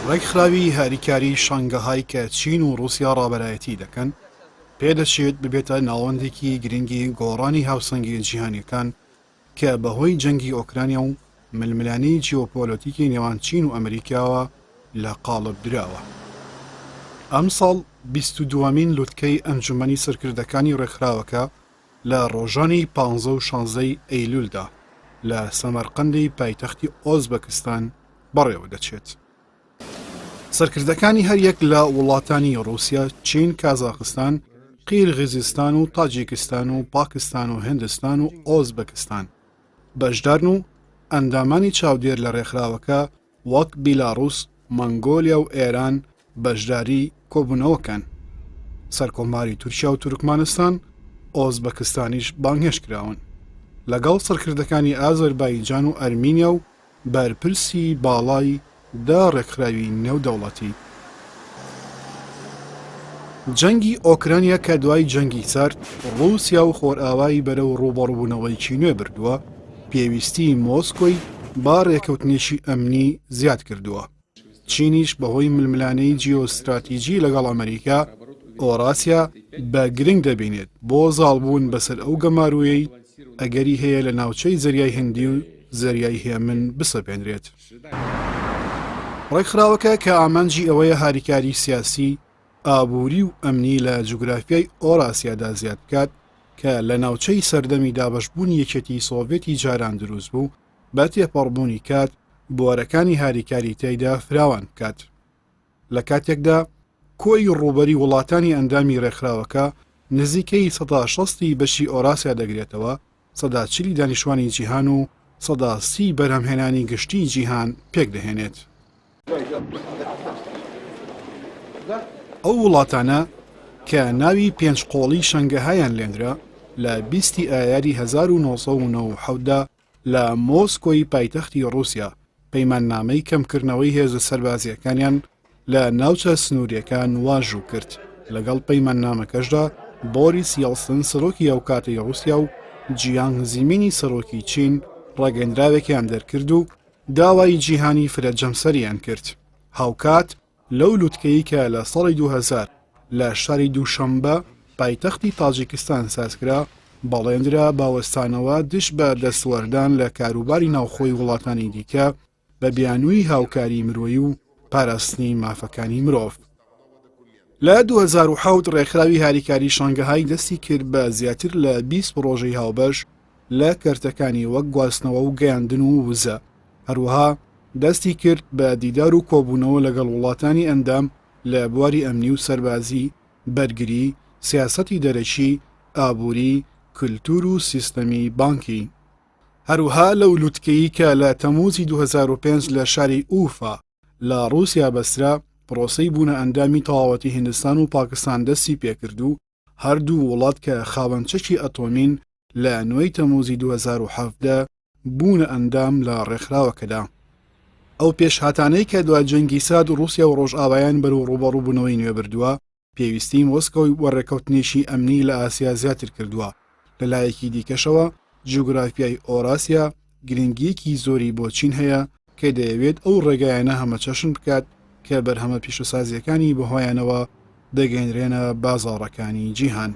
ڕێکخراوی هاریکاری شانگەهای کە چین و ڕووسیا ڕابەرایەتی دەکەن، پێدەچێت ببێتە ناوەندێکی گرنگی گۆڕانی هاوسەنگییە جیهانییەکان کە بەهۆی جەنگی ئۆکرانیا و ململانێی جیۆپۆلۆتیکی نێوان چین و ئەمریکاوە لە قاڵب دراوە. ئەمساڵ 22مین لوتکەی ئەنجومەنی سەرکردەکانی ڕێکخراوەکە لە ڕۆژانی پانزە و شانزەی ئەیلولدا لە سەمەرقەندی پایتەختی ئۆزبەکستان بەڕێوەدەچێت. سەرکردەکانی هەریەک لە وڵاتانی ڕووسیا، چین، کازاخستان، قیرغیزستان و تاجیکستان و پاکستان و هندستان و ئۆزبەکستان بەشدارن و ئەندامانی چاودێر لە ڕێکخراوەکە وەک بیلاڕوس، مەنگۆلیا و ئێران بەشداری کۆبوونەوەکەن. سەرکۆماری تورکیا و تورکمانستان، ئۆزبەکستانیش بانگهێشت کراون. لەگەڵ سەرکردەکانی ئازەربایجان و ئەرمینیا و بەرپرسی باڵای دە ڕێکخراوی نێودەوڵەتی. جەنگی ئۆکرانیا کە دوای جەنگی سارد ڕووسیا و خۆرئاوای بەرەو ڕووبەڕووبوونەوەیەکی نوێ بردووە، پێویستیی مۆسکۆی بە ڕێککەوتنێکی ئەمنی زیاد کردووە. چینیش بەهۆی ململانێی جیۆستراتیجی لەگەڵ ئەمریکا، ئۆراسیا بە گرنگ دەبینێت بۆ زاڵبوون بەسەر ئەو گەمارۆیەی ئەگەری هەیە لە ناوچەی زەریای هندی و زەریای هێمن بسەپێنرێت. ڕێکخراوەکە کە ئامانجی ئەوەیە هاریکاری سیاسی، ئابووری و ئەمنی لە جوگرافیای ئۆراسیادا زیاد بکات کە لە ناوچەی سەردەمی دابەشبوونی یەکێتیی سۆڤێتی جاران دروست بوو، بە تێپەڕبوونی کات بوارەکانی هاریکاری تیایدا فراوان بکات. لە کاتێکدا کۆی ڕووبەری وڵاتانی ئەندامی ڕێکخراوەکە نزیکەی 60% بەشی ئۆراسیا دەگرێتەوە، 40% دانیشتوانی جیهان و 30% بەرهەمهێنانی گشتیی جیهان پێکدەهێنێت. ئەو وڵاتانە کە ناوی پێنج قۆڵی شەنگەهایان لێنرا لە بیستی ئایاری 1997 دا لە مۆسکۆی پایتەختی ڕووسیا پەیماننامەی کەمکردنەوەی هێزە سەربازییەکانیان لە ناوچە سنوورییەکان واژوو کرد، لەگەڵ پەیماننامەکەشدا بۆریس یەڵسن سەرۆکی ئەوکاتەی ڕووسیا و جیانگ زیمینی سەرۆکی چین ڕاگەیندراوێکیان دەرکرد و داوای جیهانی فرە جەمسەریان کرد. هاوکات لەو لوتکەی کە لە ساڵی 2000 لە شاری دووشەنبە پایتەختی تاجیکستان سازکرا، بەڵێندرا بە وەستانەوە دژ بە دەستوەردان لە کاروباری ناوخۆی وڵاتانی دیکە بە بیانووی هاوکاری مرۆیی و پاراستنی مافەکانی مرۆڤ. لە 2007 ڕێکخراوی هاریکاری شانگەهای دەستی کرد بە زیاتر لە 20 پڕۆژەی هاوبەش لە کەرتەکانی وەک گواستنەوە و گەیاندن و وزە، هەروەها دەستی کرد بە دیدار و کۆبوونەوە لەگەڵ وڵاتانی ئەندام لە بواری ئەمنی و سەربازی، بەرگری، سیاسەتی دەرەکی، ئابووری، کلتور و سیستەمی بانکی. هەروەها لەو لوتکەی کە لە تەمووزی 2005 لە شاری ئوفا لە ڕووسیا بەسترا، پرۆسەی بوونە ئەندامی تەواوەتی هیندستان و پاکستان دەستی پێکرد و هەردوو وڵات کە خاوەن چەکی ئەتۆمین لە نۆی تەمووزی 2017 بوونە ئەندام لە ڕێکخراوەکەدا. ئەو پێشهاتانەی کە دوای جەنگی سارد ڕووسیا و ڕۆژئاوایان بەرەو ڕووبەڕووبوونەوەی نوێ بردووە، پێویستیی مۆسکۆی بۆ ڕێککەوتنێکی ئەمنی لە ئاسیا زیاتر کردووە، لە لایەکی دیکەشەوە جوگرافیای ئۆراسیا گرنگییەکی زۆری بۆ چین هەیە کە دەیەوێت ئەو ڕێگایانە هەمەچەشن بکات کە بەرهەمە پیشەسازییەکانی بەهۆیانەوە دەگەیەنرێنە بازاڕەکانی جیهان.